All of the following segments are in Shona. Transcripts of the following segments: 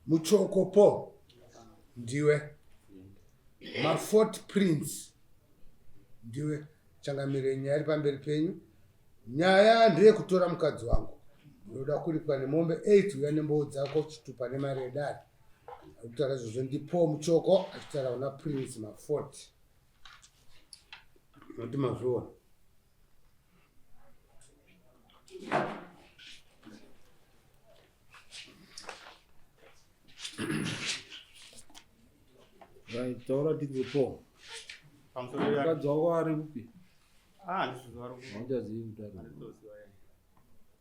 Muchoko po ndiwe mafort prince ndiwe changamire nyaya iri pamberi penyu nyaya ndeyekutora mukadzi wangu ndinoda kuripwa nemombe 8 uya nemboo dzako chitupa nemari yedare arikutaura izvozvo ndipo muchoko achitaura kuna prince mafort noti mazviona Right, taura tidze po. Mukadzi wako ari kupi? Ah, handisiziva ari kupi. Hauchazivi kutaura. Handitoziva yeye.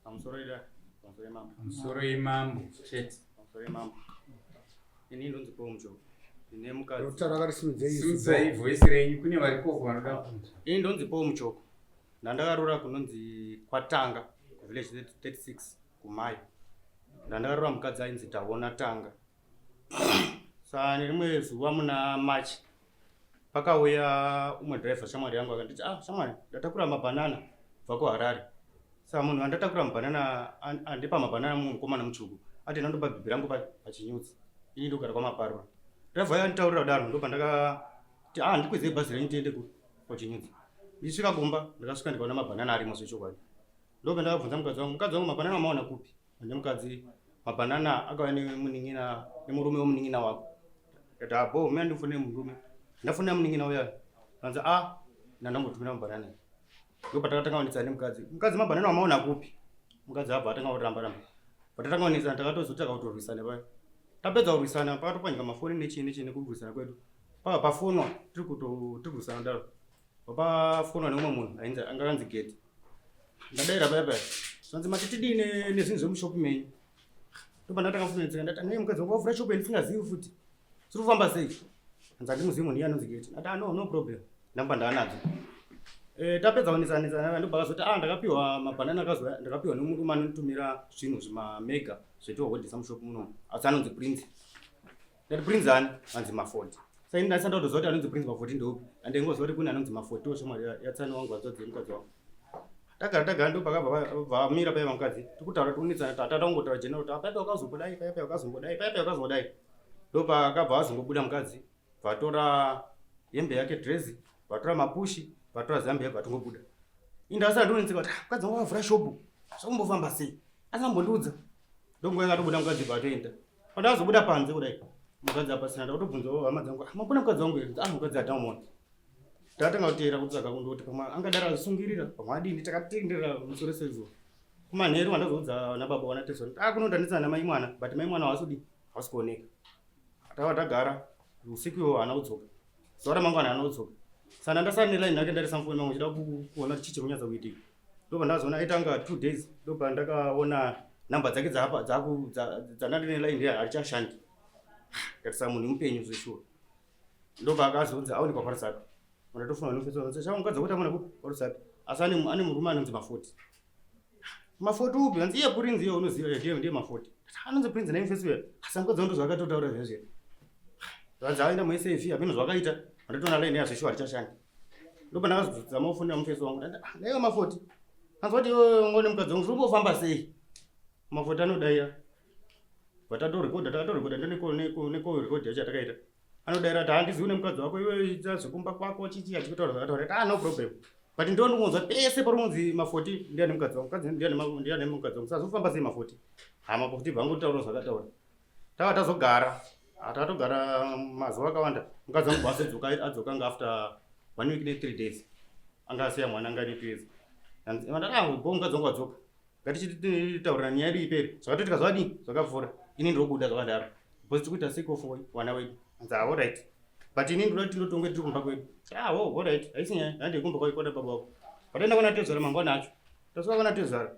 Pamusoro ida, pamusoro yemambo. Pamusoro yemambo chete. Pamusoro yemambo. Ini ndonzi Paul Mujoko. Ndine mukadzi. Rotaura akarisimudza izwi. Simudzai voice renyu kune varikoko vanoda kunzwa. Ini ndonzi Paul Mujoko. Ndandakarora kunonzi kwaTanga, kuvillage 36 kuMayo. Ndandakarora mukadzi ainzi Taona Tanga. Sa nerimwe zuva muna March pakauya umwe driver shamwari yangu akanditi ah shamwari ndatakura mabanana kubva kuHarare. Sa munhu andatakura mabanana andipa mabanana mumwe mukomana mutsvuku ati ndandopa bhibhi rangu pachinyudzi ini ndogara kwamaparura. Driver uya anditaurira kudaro ndobva ndakati ah ndikwidzei bhazi renyu tiende kuchinyudzi. Ndichisvika kumba ndakasvika ndikaona mabanana arimo zvechokwadi. Ndobva ndakabvunza mukadzi wangu mukadzi wangu mabanana amaona kupi? Ane mukadzi mabanana akauya nemunin'ina nemurume wemunin'ina wako. Ndati abo ah, mina ndifune murume. Ndafuna munin'ina uya. Kanzi a ah, ndandambotumira mabanana. Ndipo patakatanga kunetsana nemukadzi. Mukadzi mabanana wamaona kupi? Mukadzi abva atanga kuramba ramba. Patatanga kunetsana takatozotanga kutorwisana paya. Tapedza kurwisana pakatopwanyika mafoni nechii nechii nekurwisana kwedu. Paka pafonwa tiri kuto tiri kurwisana kudaro. Pafonwa neumwe munhu ainzi anga akanzi Geti. Ndadaira paya paya. Zvanzi mati tidii nezvinhu zvemushop menyu. Ndobva ndatanga kufunetseka ndati naye mukadzi wangu wavhura shop yandisingazivi futi. Zviri kufamba sei? Hanzi handimuzivi munhu iye anonzi Geti. Ndati ah no no problem. Ndamba ndaanadzo. Eh, tapedza kunetsana netsana ndobva akazoti ah ndakapiwa mabhanana akazouya ndakapiwa nemurume anonditumira zvinhu zvimamega zvetiohodhesa mushop munomu asi anonzi Prince. Ndati Prince ani? Anzi Mafoti. Saka ini ndasanda kutoziva kuti anonzi Prince Mafoti ndeupi. Andingoziva kuti kune anonzi Mafoti shamwari yatsani wangu hanzvadzi yemukadzi wangu. Tagara tagara ndo pakabva vamira paya mukadzi. Tikutaura tikunetsana tata tangotaura general kuti paya wakazombodai paya paya wakazombodai paya paya wakazombodai. Ndo pakabva azongobuda mukadzi. Vatora hembe yake dress, vatora mapushi, vatora zambia vatongobuda. Indasara ndonetseka kuti ah, mukadzi wangu akavhura shopu. Zvakumbofamba sei? Asi ambondiudza. Ndonguva yakatobuda mukadzi bva atoenda. Pandazobuda panze kudai mukadzi apasina ndakutobvunzawo hama dzangu ah, mapona mukadzi wangu here ah mukadzi atamuona. Takatanga kuteera kutsvaga kundoti pamwe angadaro azvisungirira pamwe adini takatenderera musoro sezuva. Kumanheru andazoudza vana baba vana tezvara ah kunondanetsana namai mwana but mai mwana haasudi haasi kuoneka. Tava tagara usiku iwo haana kudzoka. Zuva ramangwana haana kudzoka. Saka ndasara neline yake ndarisa mufoni mangu chida kuona kuti chii chiri kunyatsa kuitika. Ndobva ndazoona aitanga 2 days ndobva ndakaona namba dzake dzaapa dzaku dzandandine line ndiye harichashandi. Ndatisa munhu mupenyu zveshuwa. Ndobva akazonzi aonekwa paRusape. Ndatofona nofesa nofesa sha mukadzi wakuti amona kupi paRusape. Asi ane ane murume anonzi Mafoti. Mafoti upi? Hanzi iye Prince iye unoziva ndiye ndiye Mafoti. Anonzi Prince naye mufesi uya. Asi mukadzi wangu ndozvaakatotaura zvezve. Hanzi aenda muSAV hameno zvakaita. Ndatoona line yazveshuwa harichashandi. Ndobva ndakazozama kufonera mufesi wangu ndati ah, naiwe Mafoti. Hanzi wati iwe ngone mukadzi wangu zviri kumbofamba sei? Mafoti anodaira. Vatatorekodha takatorekodha neko record yacho yatakaita. Anodaira kuti handizivi nemukadzi wako iwe ita zvekumba kwako chichi achikutaura zvakataura. Ah no problem. But ndiwo ndikunzwa pese pari kunzi Mafoti ndiye nemukadzi wangu. Mukadzi ndiye nemukadzi wangu. Saka zvofamba sei Mafoti? Ha Mafoti bvangu taura zvakataura. Tava tazogara. Takatogara mazuva akawanda. Mukadzi wangu bva adzoka anga after one week ne 3 days. Anga asiya mwana anga ane 2 years. Ndati ah bo mukadzi wangu adzoka. Ngatichitaurira nyaya yedu ipere. Zvakatoitika zvadii? Zvakapfuura. Ini ndinobuda zvakadaro. Because tiri kuita sake of vana wedu. Hanzi ah alright. But ini ndinoda kuti tindotonge tiri kumba kwedu. Ah oh alright. Haisi nyaya. Handei kumba kwako kwana baba wako. Pataenda kwana tezvara mangwana acho. Tasvika kwana tezvara.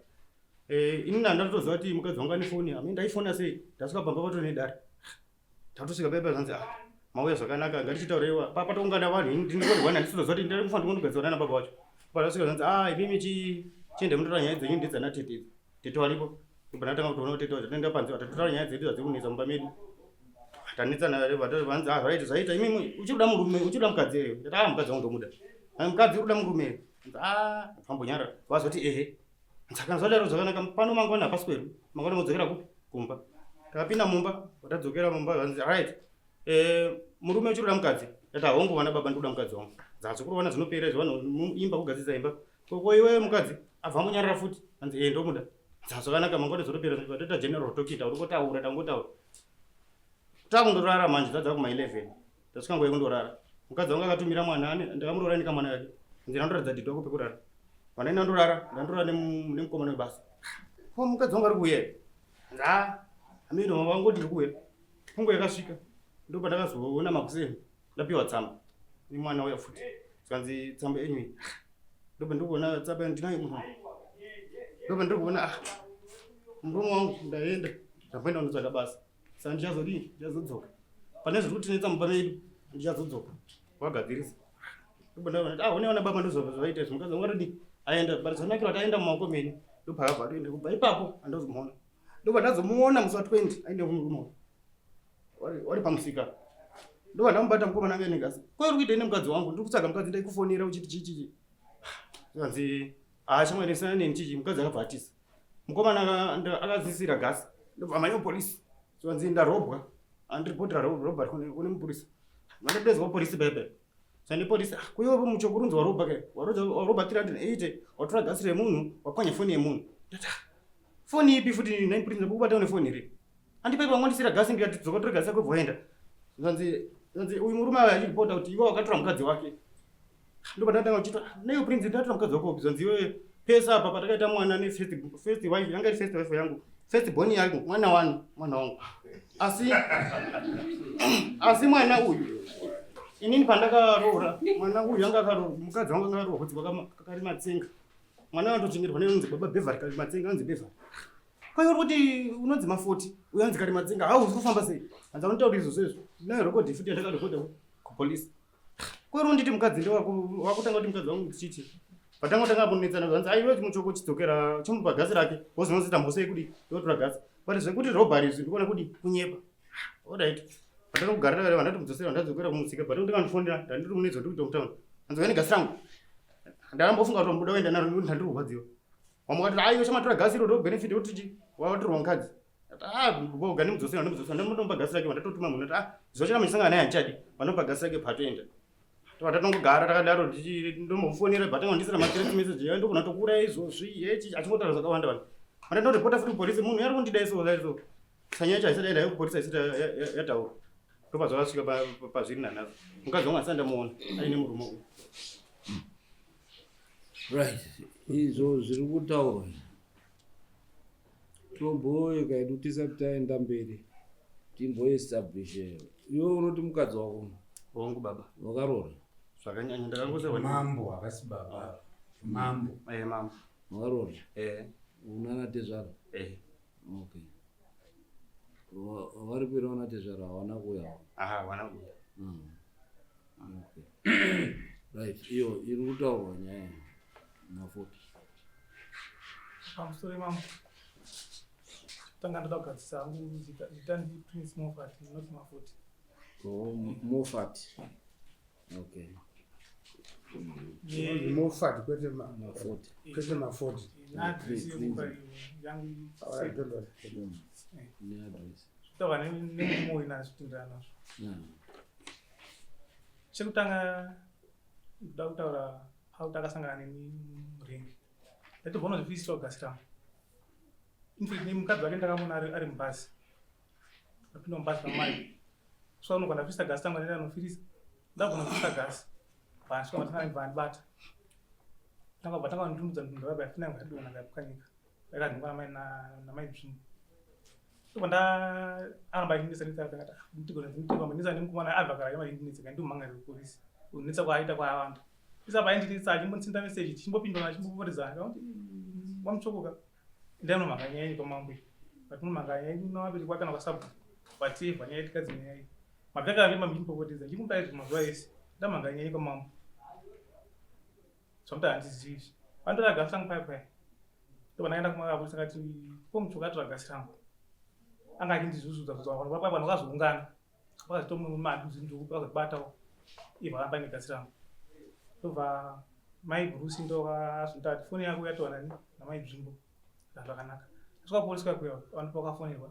Eh, ini ndatoziva kuti mukadzi wangu ane foni. Amene ndaifona sei? Ndasvika pamba pato nedare. Tatosvika paya zvanzi ah mauya zvakanaka ngatichitaurewa. Pa patoungana vanhu ini ndinotorwa handisitoziva kuti ndiri kufanira kundogadzirana nababa wacho. Patasvika zvanzi ah imimi chi chiende munotora nyaya dzenyu ndedzana tete idzi. Tete waripo. Ndobva ndatanga kutoona kuti tete wacho tinoenda panze tatotora nyaya dzedu dzadzikunetsa mumba medu. Tanetsana vanzi ah zvaita zvaita imimi uchiri kuda murume uchiri kuda mukadzi here? Ndati ah mukadzi wangu ndomuda. Mukadzi uri kuda murume here? Ah vambonyarara. Vazoti ehe. Saka zvadaro zvakanaka pano mangwana hapasi kwedu. Mangwana modzokera kupi? Kumba. Takapinda mumba, tadzokera mumba zvanzi right. Eh, murume uchiri kuda mukadzi? Ndati hongu vana baba ndikuda mukadzi wangu. Dzazvikurowana zvinopera izvo vanhu imba kugadzirisa imba. Ko iwe mukadzi abva angonyarara futi. Hanzi eh ndomuda. Dzazvakanaka mangwana zvinopera toita general talking tauri tangotaura. Takundorara manje dzadza kuma 11. Tasvika nguva yekundorara. Mukadzi wangu akatumira mwana ane ndakamuroora nekamwana kake. Nzira ndoratidza dhidhi wako pekurara. Vana ndandorara, ndandorara nemukomana webasa. Ko mukadzi wangu ari kuuya here? Ndaa, ameno vangoti ndiri kuuya. Pungo yakasvika. Ndopandakazoona makuseni ndapiwa tsamba nemwana uya futi. Zvikanzi tsamba yenyu iyi. Ndopa ndikuona tsamba ndinayo murume. Ndopa ndikuona ah murume wangu ndaenda ndamboenda kundotsvaga basa. Saka ndichazodii? Ndichazodzoka. Pane zviri kutinetsa mumba medu ndichazodzoka. Wagadzirisa. Ndopa ndaona ah one baba ndozvabva zvaita izvi mukadzi wangu atodii? Aenda but zvanakira kuti aenda mumaoko menyu. Ndopakabva atoenda kubva ipapo andozomuona. Ndobva ndazomuona musi wa 20 aine murume uyu. Wari pamusika. Ndobva ndamubata mukomana ange negasi. Ko uri kuita ine mukadzi wangu? Ndiri kutsvaga mukadzi ndaikufonera uchiti chii chii. Zvikanzi ah shamwari siyana neni chii mukadzi akabva atisa. Mukomana akazisira gasi. Ndobva amhanya kupolisi. Zvikanzi ndarobwa. Andiripotera robbery kune mupurisa. Vandadedzwa kupolisi bebe. Sani polisi ah kuiwe muchokurunzi waroba ke. Waroba 380 watora gasi remunhu wapwanya foni yemunhu. Ndati foni ipi futi nine prince ndakubata une foni here andipa ipa wandisira gasi ndikati dzoka tora gasi yako voenda zvanzi zvanzi uyu murume aya achiripota kuti iwe wakatora mukadzi wake ndopa ndatanga kuchita naiwe prince ndatora mukadzi wako upi zvanzi iwe pesa apa patakaita mwana ne first first wife yanga iri first wife yangu first born yangu mwana wani mwana wangu asi asi mwana uyu inini pandakaroora mwana uyu anga akaroora mukadzi wangu anga akaroora kuti karimatsenga mwana anotochengetwa neunonzi baba bevari karimatsenga anonzi bevari kwaiwe uri kuti unonzi mafoti uyo anzi karimatsenga hau uri kufamba sei hanzi anotaura izvozvo izvo nayo rekodhi futi yandakarekodha kupolisi kwaiwe uri kunditi mukadzi ndewakutanga kuti mukadzi wangu chichi patanga tanga kunetsana zvanzi aiwe chimuchoko chidzokera chimupa gasi rake wozonozoita mhosva yekudi yotora gasi but zvekuti robbery izvi ndikuona kudi kunyepa alright patanga kugara takadai vandati mudzosera ndadzokera kumusika but ndikandifonera ndandiri munetso ndiri kuita mutauni hanzi uya negasi rangu ndakambofunga kuti mbuda waenda naro nekuti ndandiri kurwadziwa vamwe vakati aiwe chamatora gasi iro ndo benefit yekuti chi watorwa mukadzi ah boga ndimudzosera ndimudzosera ndomupa gasi rake vandatotuma munhu ah zuva chana muchisangana naye handichadi vanopa gasi rake patoenda tova tatongogara takadaro ndombomufonera but angondisira mathreat message yayo ndogona tokuuraya izvozvi yechi achingotaura zvakawanda vanhu vandandoripota futi kupolisi munhu yari kundida iso so sanyaya yacho haisati yaenda kupolisi haisati yataura ndopazvakasvika pazviri nanhasi mukadzi wangu asati ndamuona aine murume uyu right izvo zviri kutaurwa tomboyeka hedu tisati taenda mberi timboestablishe iwe unoti mukadzi wako hongu baba wakaroora zvakanyanya ndakangoseva mambo havasi baba mambo eh mambo wakaroora eh unana tezvara eh okay Varipira vana tezvara havana kuuya. Ah, havana kuuya. Okay. Right, iyo iri kutaurwa nyaya mafoti. Pamusoro mambo. Tanga ndoda kugadzisa hangu zita zita ndi Prince Moffat not Mafoti. Oh, Moffat. Okay. Mofat kwete mafoti. Kwete mafoti. Neaddress yekupa yangu. Alright, don't worry. Neaddress. Taura nemurume uyu nazvo tindirana nazvo. Chekutanga ndoda kutaura how takasangana neni murengi. Ndaitobva unozvifisira kugasi rangu. Infact mukadzi wake ndakamuona ari mubhazi. Ndapinda mubhazi pamai. So unogona ndafisa gasi tangu ndaenda nofirisa. Ndagona kufisa gasi. Vasvika matanga vandibata. Tanga vatanga vanditundudza ndundudza baba yafina yangu yadonha ngapwanyika. Yakanhongwa namai namai Dzvimbo. Ndobva nda aramba achindinetsa netsa ndakati ah nditigona ndinotirwa manetsa nemukomana abva kare achindinetsa kandi ndomhanga kupolisi. Kunetsa kwaaita kwawanda. Isa paindinetsa achimbondisenda message tichimbopindurana achimbopopotedzana. Ndakati wamuchokoka. Endai munomhanga nyaya yenyu kwamambo iyi. But munomhanga nyaya yenyu navabiri kwake kana kwasabhuku. Whatever nyaya yetikadzi nyaya iyi. Mabveka avimba muchimupopotedza ndichimupa izvi mazuva ese. Ndamhanga nyaya yenyu kwamambo. Zvamuti handizivi izvi. Vanditora gasi rangu paya paya. Ndobva ndaenda kumapurisa akati ko muchoka atora gasi rangu. Anga achindizuzudza zuzudza vanhu vanhu vakazoungana. Vakazotomumaduzundu vakazobatawo. Ivo varamba negasi rangu. Ndobva mai Bruce ndokazondiita kuti foni yako yatorwa nani namai Dzvimbo. Zvakanaka. Ndasvika kupolisi kuya kuya vanhu vakafonerwa.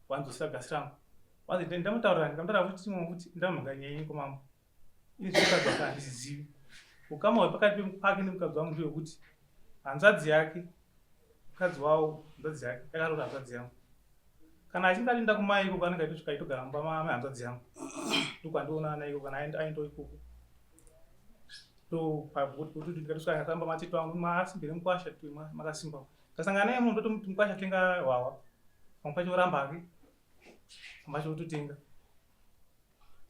Wanzosira gasi rangu. Wanzi ndamutaurira ndikamutaura futi chimwe kuti ndamhanga nyaya yenyu kwamambo. Ini zvemukadzi wake handizivi. Ukama hwepakati pake nemukadzi wangu ndehwekuti hanzvadzi yake mukadzi wawo hanzvadzi yake yakaroora hanzvadzi yangu. Kana achinge alinda kumai ikoko anenge aitosvika aitogara mumba mahanzvadzi yangu. Ndokwandiona iko kana aendawo ikoko. Ndopakuti ndikatosvika akatamba matete wangu maasimbire mukwasha makasimba. Ndasangana naye munhu ndotomuti mukwasha tenga hwahwa. Pamwe pacho oramba hake. Pamwe pacho ototenga.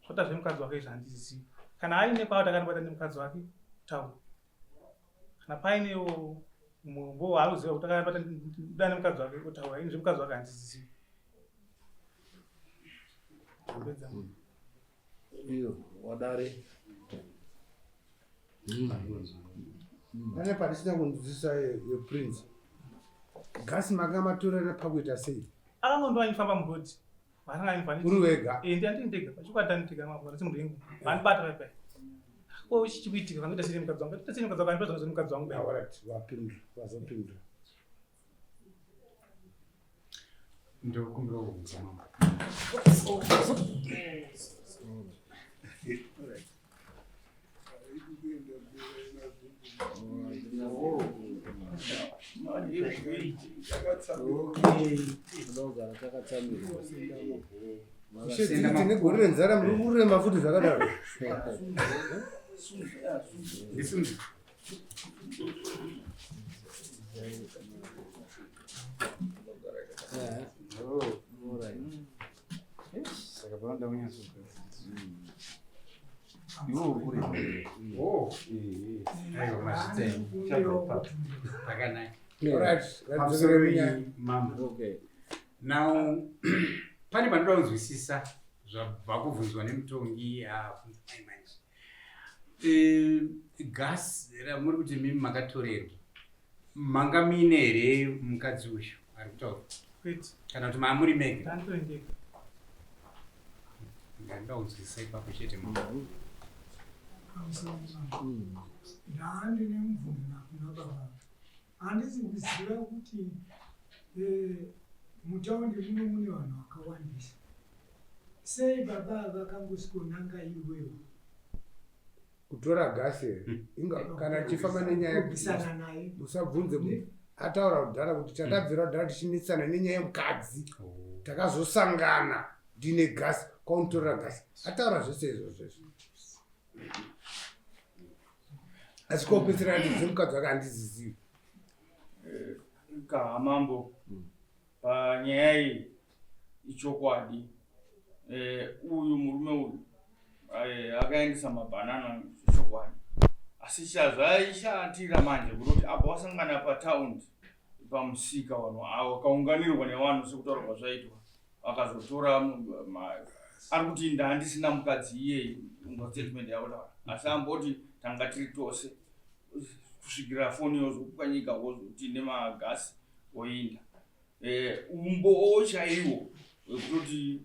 Zvota zvemukadzi wake izvi handizivi. Kana aine kwaati akanibata nemukadzi wake taura. Kana painewo mumwe waari kuziva kuti akanibata nemukadzi wake otaura. Ini zvemukadzi wake handizivi. Ndapedza. Iyo wadare. Pane pandisina kunzwisisa yeprince. Gasi makanga matorera pakuita sei? Akangondiwa achifamba muroad. Uri wega? Eh, ndi ndega. Pachokwadi ndandega mabwana simurengu. Vandibata pai pai. Ko ichi chikuitika vangoita sei nemukadzi wangu? Toita sei nemukadzi wangu? Andipedza nemukadzi wangu. Alright, wapindura, wazopindura. Ndokumbira kubvunza mambo. Tine gore renzara muri kurema futi zvakadaro. Saka panoda kunyatsogadzira. Iwe uri kurema. Oh, aiwa mazvita enyu. Chabva ipapo. Pakanaka. Alright, Pamusoro ngatidzokere kunyaya. iyi mambo. Okay. Now pane panoda kunzwisisa zvabva kubvunzwa nemutongi abvunza mai manje. Eh, gas ramuri kuti mimi makatorerwa manga muine here mukadzi uyu ari kutaura Kwete. kana kuti maamuri mega? Ndanditori ndega. Ndanoda kunzwisisa ipapo chete mambo. Ndandine mubvunzo kuna baba. Handisi kuziva kuti eh, mutaundi muno mune vanhu vakawandisa. Sei baba ava vakangosvikonanga iwewe? Kutora gasi here? Inga kana tichifamba nenyaya Kubvisana naye. musabvunze munhu ataura kudhara kuti takabvira kudhara tichinetsana nenyaya yemukadzi takazosangana ndine gasi kwaunotorera gasi ataura zvese izvozvo izvo asi kopedzera ati dzemukadzi wake handizizivi Kaha mambo panyaya iyi ichokwadi eh, uyu murume uyu eh, akaendesa mabhanana zvechokwadi asi chazvaishatira manje kutoti apo wasangana pataundi pamusika vanhu avo akaunganirwa nevanhu sekutaura kwazvaitwa akazotora ari kuti ndandisina mukadzi iyeye ndo statement yavo taura asi amboti tanga tiri tose kusvikira foni yozopwanyika wozoti nemagasi oinda eh, umbowo chaiwo wekutoti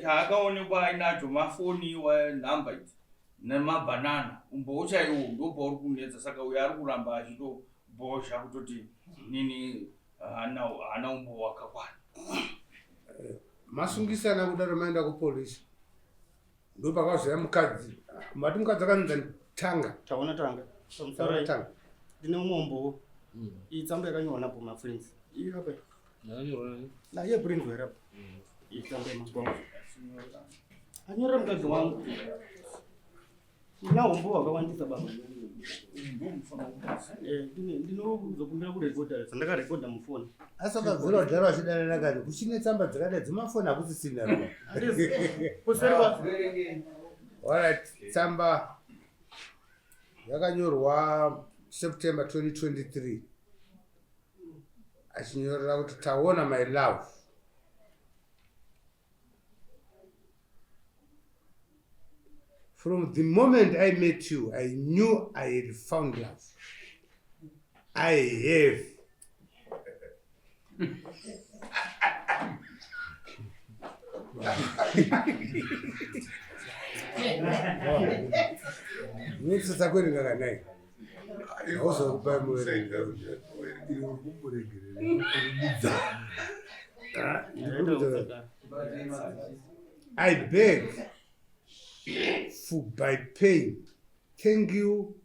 chaakaonekwa ainacho mafoni wanhamba idzi nemabhanana umbowo chaiwo ndopauri kunetsa saka uyo ari kuramba achitobhozha kutoti nini haana umbowo wakakwana. Masungisana kudaro maenda kupolisi ndopakazouya mukadzi mati mukadzi akanzi tanga Taona tanga. Pamusoro iyi. tanga Ndine umwe umbowo. Iyi tsamba yakanyorwa napo mafriends. Iyi apa. Yakanyorwa nani? Naye prince here apa. Iyi tsamba yemagwangu. Anyorera mukadzi wangu. Ndina umbowo wakawandisa baba. Eh, ndinozokumbira kurekodha zvandakarekodha mufoni. Asi wakabvira kudhara vachidanana kani kuchine tsamba dzakadai dzemafoni hakusisina. Kuseri kwa Alright, tsamba yakanyorwa September 2023 achinyorera kuti taona my love From the moment I met you, I knew I had found love. I have. Unotsotsa kuerenga kanai? Hauzokupai muverenga. Ah, I beg for by pain. Thank you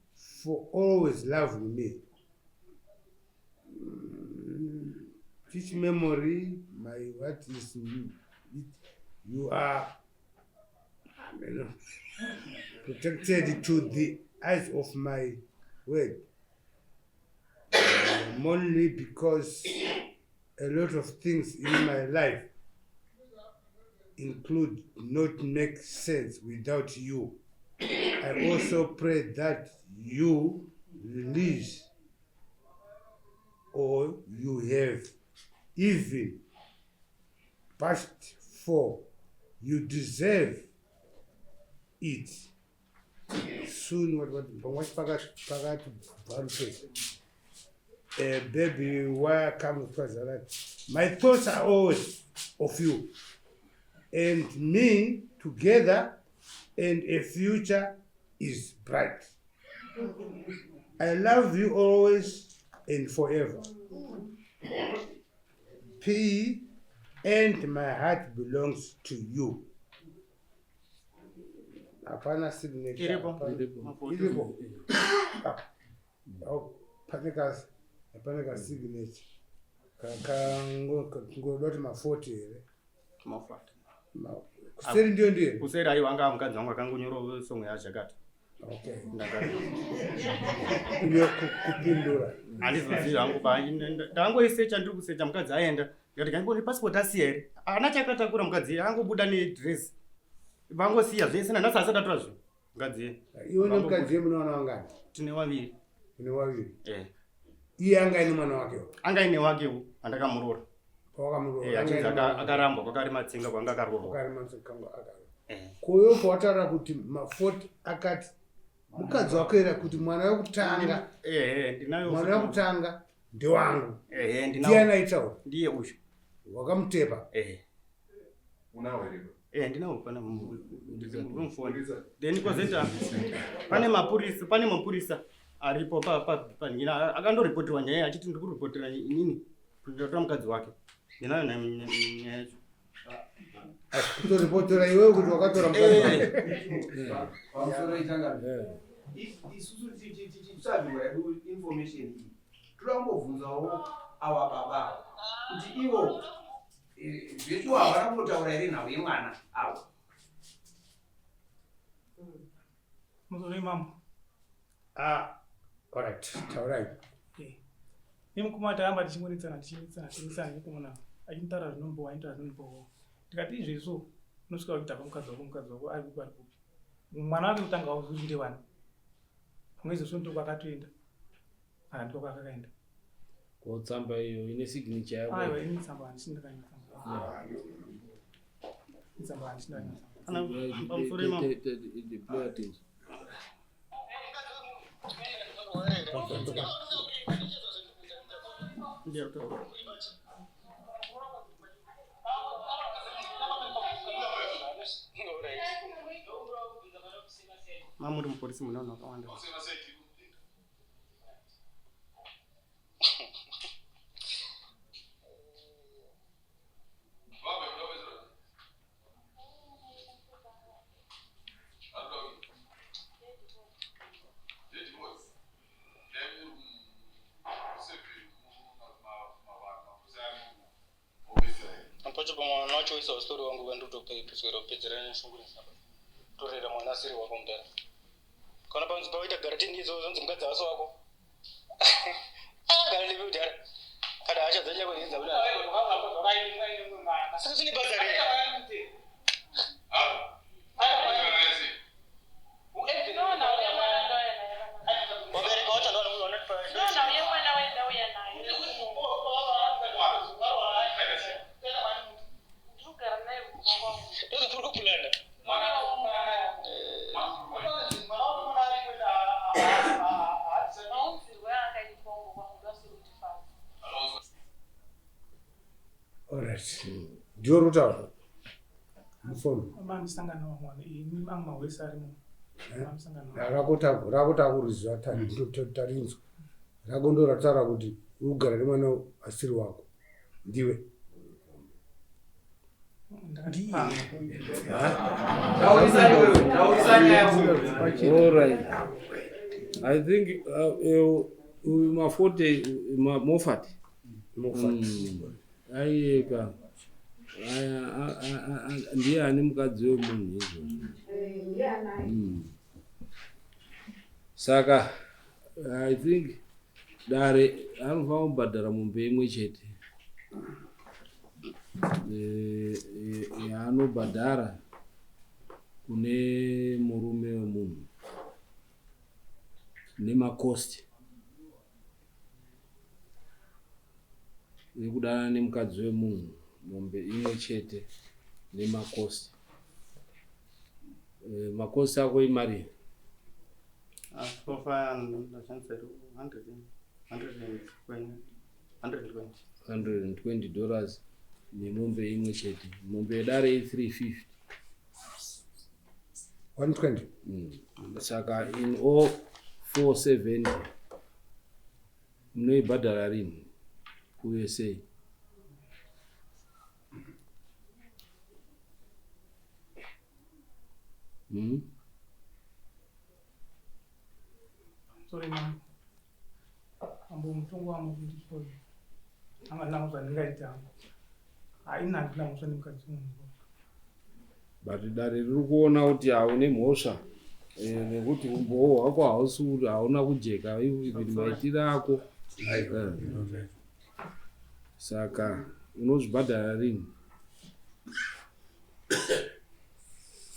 for always loving me. Teach memory, my what is it, you are amen, protected to the eyes of my word. Only because a lot of things in my life include not make sense without you. I also pray that you release or you have even passed for. You deserve it. Soon, what, what, pakati bvaruke. Baby, why come that? My thoughts are always of you and me together, and a future is bright. I love you always and forever. P and my heart belongs to you. Hapana signature. Iripo. Hapana- Iripo. Ah, oh, pane ka pane ka signature. Kangoda kuti ma40 here. Mafati. Kuseri ndiyo ndiyo. Kuseri aiwa anga mukadzi wangu akangonyora song yajakata. Okay. Ndakati Iyo kupindura. handizozivi hangu pa ndangoisecha ndiri kusecha mukadzi aenda ndikati kangoni passport asiya here haana chakatakura mukadzi iye angobuda nedress vangosiya zvese nanhasi asati atora zvinhu mukadzi iye Iwe nemukadzi iye munowana wangani? Tine waviri. Mune waviri. Eh. Iye anga aine mwana wakewo. Anga aine wakewo andakamuroora. Pawakamuroora. Eh, achinzi akarambwa kwakarima tsinga kwanga akaroorwa. Kwakarima tsinga akaroorwa. Eh. Koyo pawataura kuti ma40 akati mukadzi wako here kuti mwana wekutanga Eh, ndinayo. mwana wekutanga ndewangu. Eh, ndinayo. Ndiani aitaura? Ndiye uyu. Wakamutepa. Eh. Unawo here? Eh, ndinawo pana mufoni. Then kozoita pane mapurisa, pane mapurisa aripo pa pa panhina akandoripotirwa nyaya achiti ndiri kuripotera inini kuti ndatora mukadzi wake. Ndinayo nyaya yacho. Kutoripotora iwewe kuti wakatora mukadzi wake. Pamusoro ichangamire, isusu tichitsvagirwa yedu information iyi, toda kumbobvunzawo ava baba kuti ivo zvetu havana kumbotaura here nhau yemwana avo? Muzoroi mambo. Ah, alright, taurai. Nemukoma taramba tichingonetsana tichinetsana tichinetsana nemukomana achitaura zvinombowa achitaura zvinombowa. Tikati izvezvo unosvika kuita mukadzi wako mukadzi wako ari kupi ari kupi. Mwana wake kutanga wauzuri ndewani. Pamwe izvozvo ndiko kwakatoenda. Kana ndiko kwakakaenda. Ko tsamba iyo ine signature yako? Aiwa, ini tsamba handisi ndakanyora tsamba. Tsamba handisi ndakanyora. Kana pamusoro imamo. The player things. Ndiye kutaura. Mamuri mupolisi mune vanhu vakawanda. Pacho pamwana wacho isa ustori wangu vandotopedzera kupedzera neshungu nesamba torera mwana asiri wako mudhara kana panzi pawaita garatini idzo zonzi mukadzi haasi wako. Ah, gara lipi mudhara kana hasha dzachako idza kudai saka zvine basa rei? Wabereka wacho ndo vanotipa. Ndozviri kupulana. Alright. Ndiwe uri kutaura mufoni. Mamisangano wamwana ini angu mahwesi arimo. Mamisangano. Rako takuriziva tarinzwa. Rako ndo rataura kuti uri kugara nemwana asiri wako. Ndiwe. Alright. I think uyu mafote mofat aiyeka ndiye ane mukadzi wemunhu izvozvo. Saka I think dare anofanira kubhadhara mombe imwe chete yaanobhadhara kune murume wemunhu nemakosti ekudanana nemukadzi wemunhu, mombe imwe chete nemakosti. Makosti ako imari? So far ndashandisa 120. 120 dollars nemombe imwe chete. Mombe yedare i350. 120. Saka in all 470. Munoibhadhara rini kuUSA? Sorry mambo. Mambo, mutongo wangu kundisori. Anga ndina zvandingaita hangu. Haina, handina mhosva nemukadzi wemunhu. But dare riri kuona kuti haune mhosva, nekuti umbowo hwako hausi, hauna kujeka, even maitiro ako. Saka unozvibhadhara rini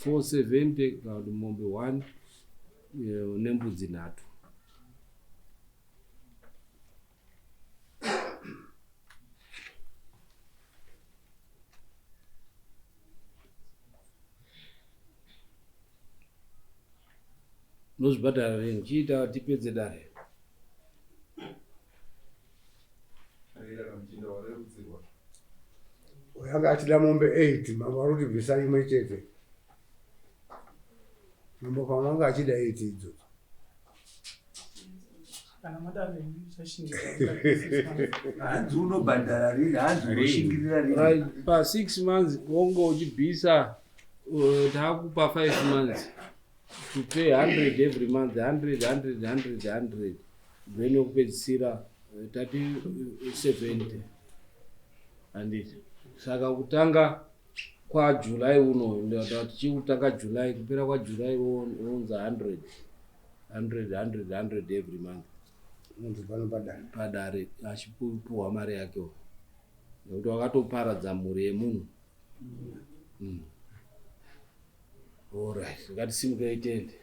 470 kana kuti mombe 1 nembudzi 3? Unozvibhadhara rini? Chiita tipedze dare. Muchinda warerutsirwa. Uyanga achida mombe 8, mambo ari kuti bvisa imwe chete. Mambo, pamwe anga achida 8 idzodzo. Kana madare chashingira. Hanzi unobhadhara rini? Hanzi unoshingirira rini? Right, pa6 months wonge uchibvisa. Taakupa 5 months to pay 100 every month, 100, 100, 100, 100, then yokupedzisira tati 70, handiti? Saka kutanga kwaJuly uno, tichikutanga July, kupera kwaJuly wounza 100, 100, 100, 100 every month. Munhu panobhadhara. Padare achipuhwa mari yakewo, nekuti wakatoparadza mhuri yemunhu. Alright, ngatisimukei tende.